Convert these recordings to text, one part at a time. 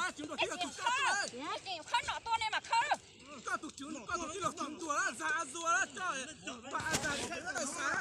Ib txhis khawb, ib txhis khawb nom tuaj nej mas khawb. Koj tus tswv koj tus tij laug tus ntuas zag a zuas lawm, koj pab a zag tus tij laug xav.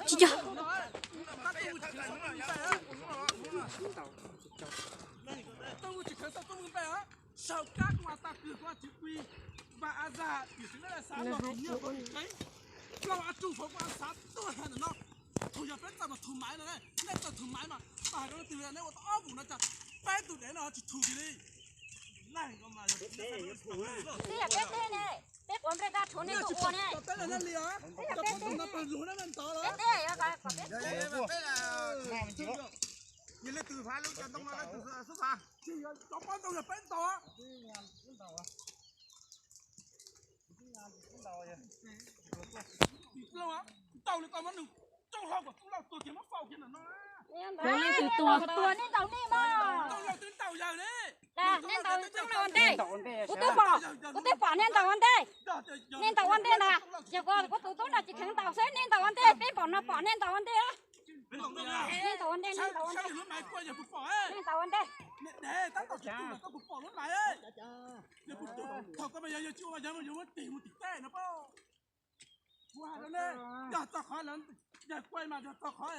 Tsis yog. Saum kab kuv a tag kawg, kuv a tswv pui, npaj a zag, tiam sis lawv xav los tus nyiag kuv tus tseeb. Plaub a tug fov kuv a xav tuaj ntawm no. Thaum yog peb txawm mas thum maiv no, nej txawm thum maiv mas tag rau leej twg neb ua tau ob vum no cas peb tus dev no tsis thum kiag li. Twb yog peb teb ne, peb quav nplej kab rhuav nej tuaj ua ne. Twb yog peb teb ne, peb teb yog kom peb teb. Yog leej twg pab lub cov ntoo no leej twg xub pab. Cov pob ntoo yog peb ntaus. Ntaus li tau muab nws coj hlo kom tub lauj tuag kiag muab faus kiag ntawm no. Tus leej twg tuag, tua nej ntaus nej mas. Tub lauj twb ntaus yawg ne. Nej ntaus tub lauj ua ntej. Kuv twb pom, kuv twb pom nej ntaus ua ntej. Nej ntaus ua ntej ntag. Yog kuv, kuv tus tub no tsis kheev ntaus xwb, nej ntaus ua ntej, peb pom no pom nej ntaus ua ntej. Nej ntaus ua ntej, nej ntaus ua ntej. Nej ntaus ua ntej. Yog txog qhov, yog txog qhov,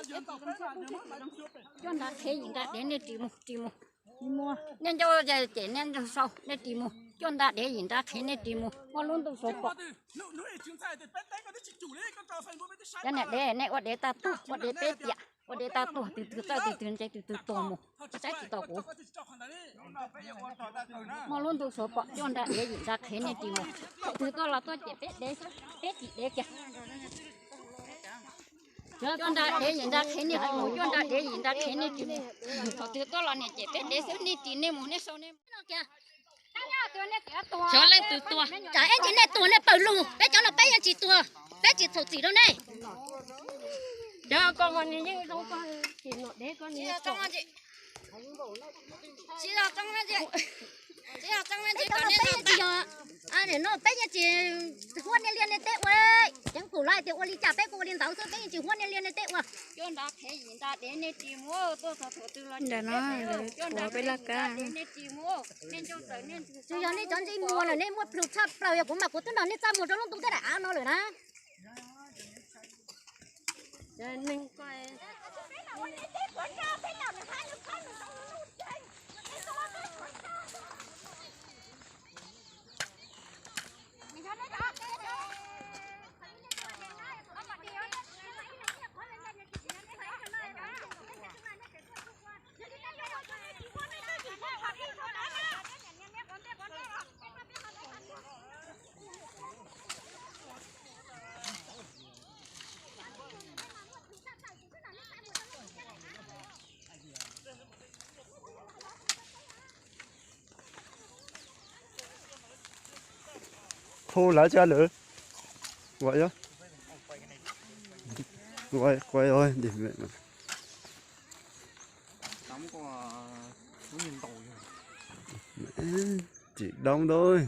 yog txog qhov, coj nra qhev yim nra dev nej ris mus, ris mus. Nej ncauj ces nej ncauj sau, nej ris mus. Coj nra dev yim nra qhev nej ris mus, muaj lub ntuj saud pom. Cov niam dev, nej ua dev tag tuag, ua dev peb tiam, ua dev tag tuag, tus twg txawj tus twg ntse tus twg tuag mus, saib tsis taus kuv. Muaj lub ntuj saud pom, coj nra dev yim nra qhev nej ris mus. Thaum twg tuaj los tuaj cem peb dev, peb cem dev kiag. Coj nra dev yim nra qhev nej ris mus, coj nra dev yim nra qhev nej ris mus. Thaum twg tuaj los niam cem peb dev xwb, nej ris nej mus, nej sau nej mus. Xyov leej twg tuag. Tsam ib ntsis nej tuag nej pawg lug, peb cov no peb yeej tsis tuag, peb tsis txhaum txim rau nej. Peb yeej tsis yog, no peb yeej tsis huab niaj liaj nej teb ua, ceev kum lawv hais tias ua li cas peb kuj ua li ntawd xwb, peb yeej tsis huab niaj liaj nej teb ua. Coj nra qhev yim nra dev nej ris mus, tuaj txog thaum twg los cem peb dev, coj nra qhev yim nra dev nej ris mus. Tsis yog nej cov ntsej muag lawm, nej muaj plhus tshaj plaws, yog kuv mas kuv twb nrog nej txaj muag rau lub ntuj thiab daim av no lawm na. Hu lawv tsa lawv. Ua, ua, ua, ua, Tsis doob ntaub.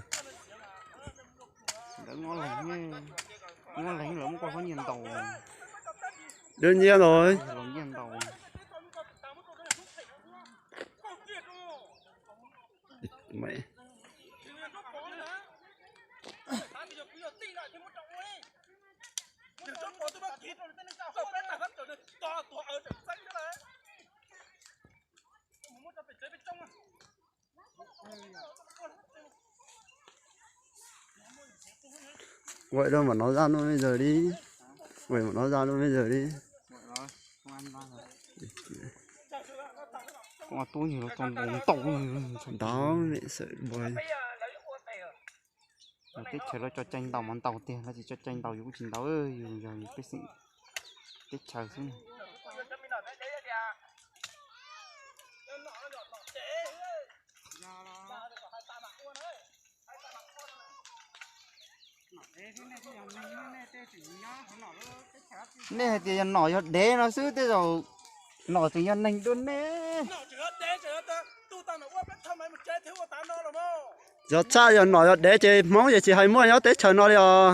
Lawv muab leeg, muab leeg lawv muab koj hlob nyiaj ntaus. Dab nyiaj los. Los nyiaj ntaus. Ua rau mam no zaj no me ntawd li. Ua mam no zaj no me ntawd li. Tub nyuag los tso ntaus ntaus. Ntaus me xawm npua. Teb chaws lawv tso cai ntaus mas ntaus tiag, lawv tsis tso cai ntaus yus kuj tsis ntaus, yus yog pej xeem teb chaws xwb. Nej hais tias yog nom yog dev no xwb, tej zaum nom tseem yog neeg dua nej. Yog tshaj yog nom yog dev ces Hmoob ces tsis hais muaj nyob teb chaws no li os.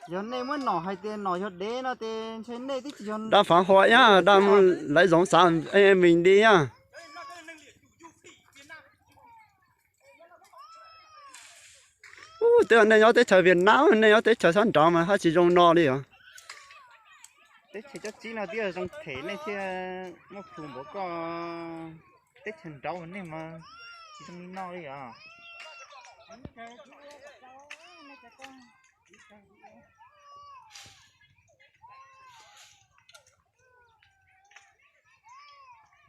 Yog nej muab nom hais tias nom yog dev no ces ntshe nej twb tsis yog dab phá hoại á, lawv zoov xav ê mees li á. Ub, twb yog nej nyob teb chaws Việt Nam, nej nyob teb chaws sab nraud mas haj tsis zoo no li os. Teb chaws cov txib no twb yog zoo them nej thiaj muaj plhus npaum koj. Teb chaws nraud nej mas tsis zoo li no li os.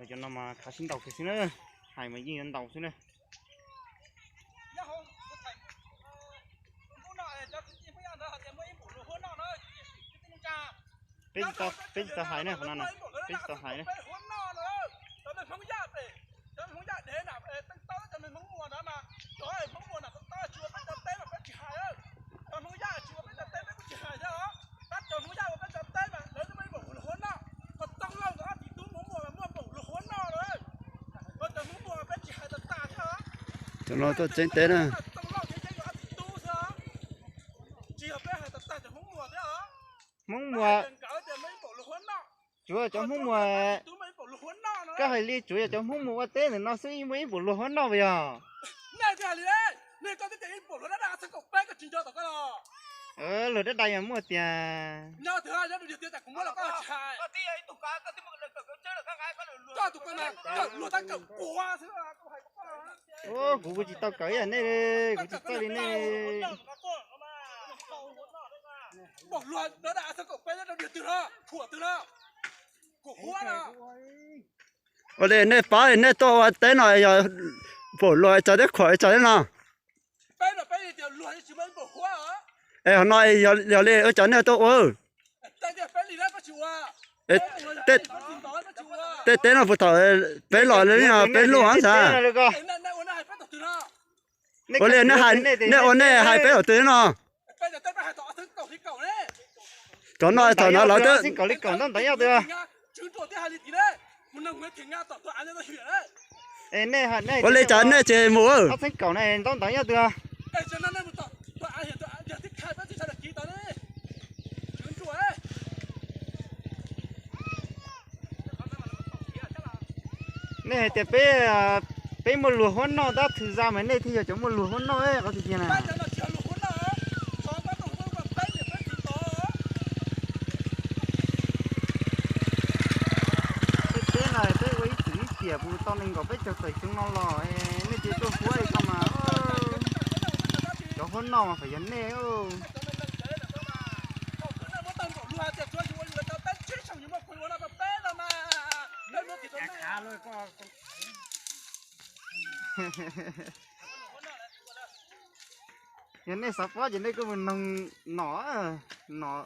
Cov no mas khav sib ntaus kiag xwb na, hais mas yeej yuav ntaus xwb na. Peb tsis tau hais na, qhov no na, peb tsis tau hais na. Cov no tuaj tseeb teb na. Hmoob Muas, tsuav cov Hmoob Muas, koj hais li tsuav yog cov Hmoob Muas ua teb ntawm no xwb yeej muaj ib npaum luag huab noj puas yog? Luag dab dab yog muaj tiag. Ub, kuv kuv tsis tau kawm ib yam nej li, kuv tsis txawj li nej. Ua li nej pab nej tuaj ua teb no yog npaum luag tsawg thiab khuam tsawg thiab no? Es qhov no yog li ua cas nej tuaj ua? Tej teb no puag thaum peb los li no peb luaj xav. Ua li nej ua nej hais peb thaum twg no? Cov no thaum no lawv twb Ua li cas nej tsis mus? Nej hais tias peb, peb muaj luag huab noj tab thwm za mas nej thiaj yog cov muaj luag huab noj qhov tiag tiag na. Peb teb no peb ua ib txwm ib tiam puas tau nees nkaum peb caug tawm xyoo no los nej cia tuaj huab li ko mas. Cov huab noj mas feem yog nej. Yog nej xav paub ces nej kuj mus noog nom, nom.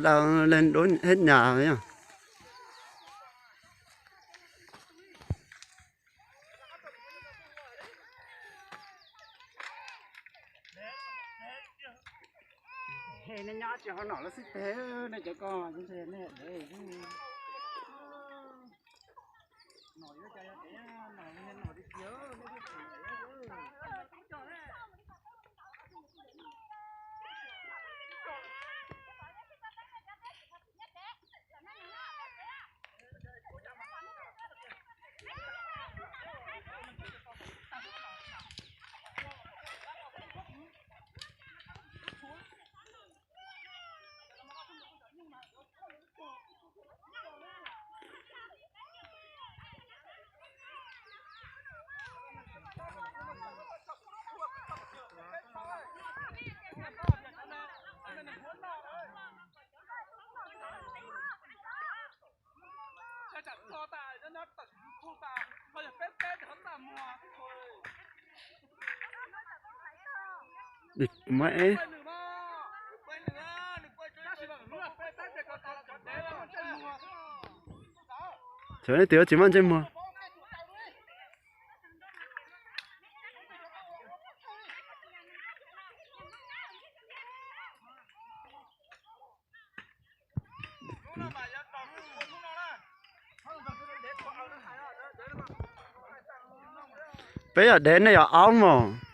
Đau lên đốn hết nhà rồi nhá. Nej nyob tsis ho nom lawv xwb teg, nej cov ko nej dev. Nom yuav cas yog dev, nom li nom li tiag, nej thiaj tsis dev. Xyov nej twb tsis muaj ntsej muag. Peb yog dev, nej yog aub mog.